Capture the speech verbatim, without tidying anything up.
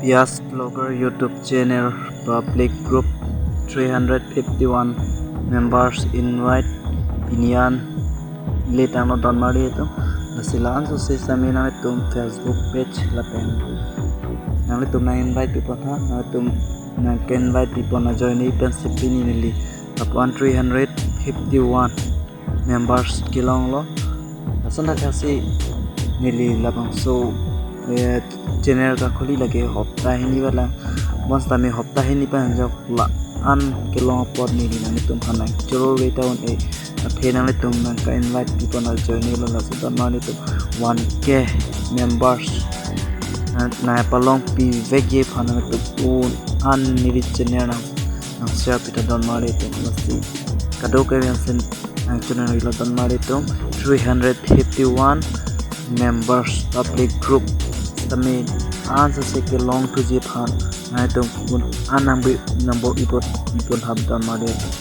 Pias Vlogger YouTube channel public group three hundred fifty-one members invite pini an le tanglo donmarli atum. Lasi la-an sose sami nanglitum Facebook page lapen nanglitum nang invite pipon tha, nanglitum nang ke invite pipon ajoine pensi pini neli lapu-an three hundred fifty-one members kelonglo. Lason thakthaksi neli labangso, eh, channel kakhuli lake hopta hini ba lang. Bonsitame hopta hini pen ajok la-an kelong apot neli nanglitum aphan nang choro re ta un-e. Athe nanglitum nang ka invite pipon ajoine lo, laso donmarli atum one K members nang, nang palong pivekji aphan nanglitum un-an neli channel nang, nang share pi ta donmarli atum. Lasi kadokave ansi nang channel ilo donmarli atum, three hundred fifty-one members public group tame ansose kelong thuji aphan nanglitum un-an nang bi nang bo ipot ipon hap donmarli atum.